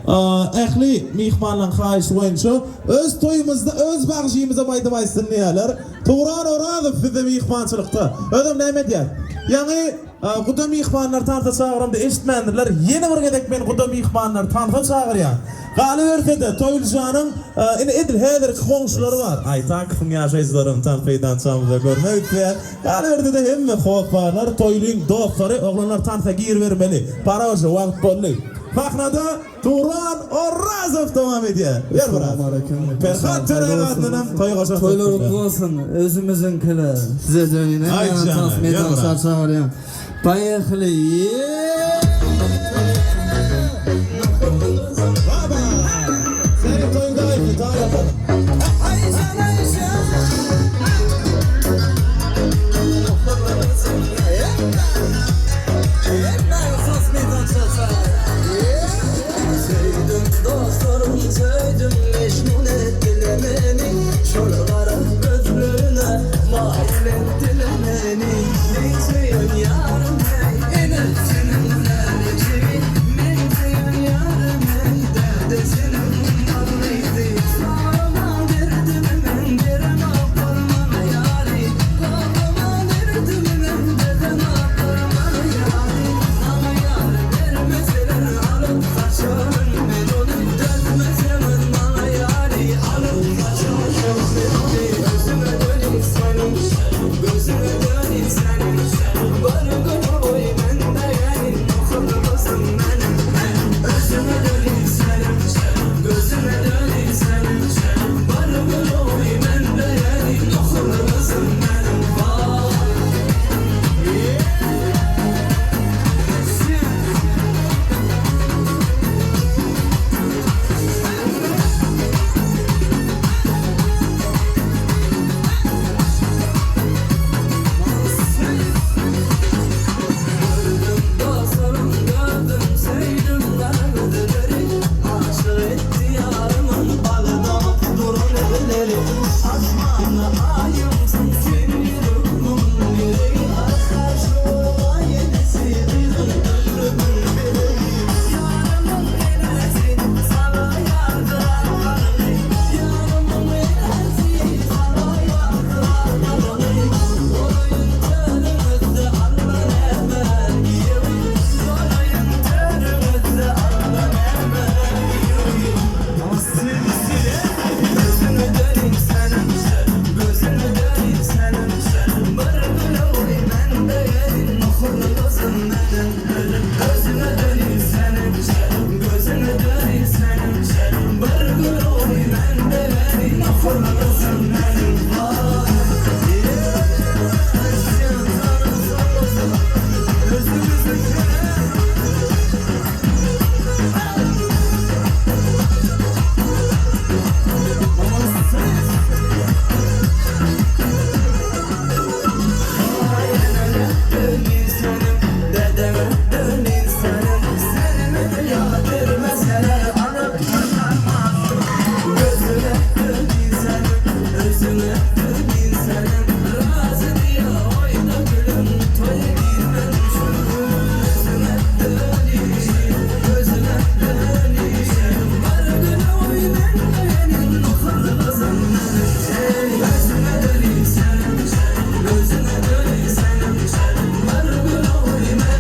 Ähli myhmanlaryň haýyşy boýunça öz toýumyzda öz bagşymyzam aýdym aýtsyn diýýärler. Turan Orazow bizde myhmançylykda. Özem näme edýär? Ýaňy guda myhmanlary tansa çagyramda eşitmändirler. Ýene bir gezek men guda myhmanlary tansa çagyrýan. Galyberse-de, Toýlyjanyň ine edil häzirki goňşulary bar. Aýtakowyň ýaşaýjylaram tans meýdançamyzda görmek isleýär. Galyberse-de hemme hossarlar, Toýlyň dostlary, oglanlar tansa giribermeli. Para uje wagt boldy. Sahnada Turan Orazow dowam edýär. Ber biraz. Perhat Töräýew adyndanam toýa goşant Toýlar gutly bolsun. Özümiziňkiler. Size döneýin. Aýt Tans jana, ber meýdança biraz. çagyrýan. Poýehli.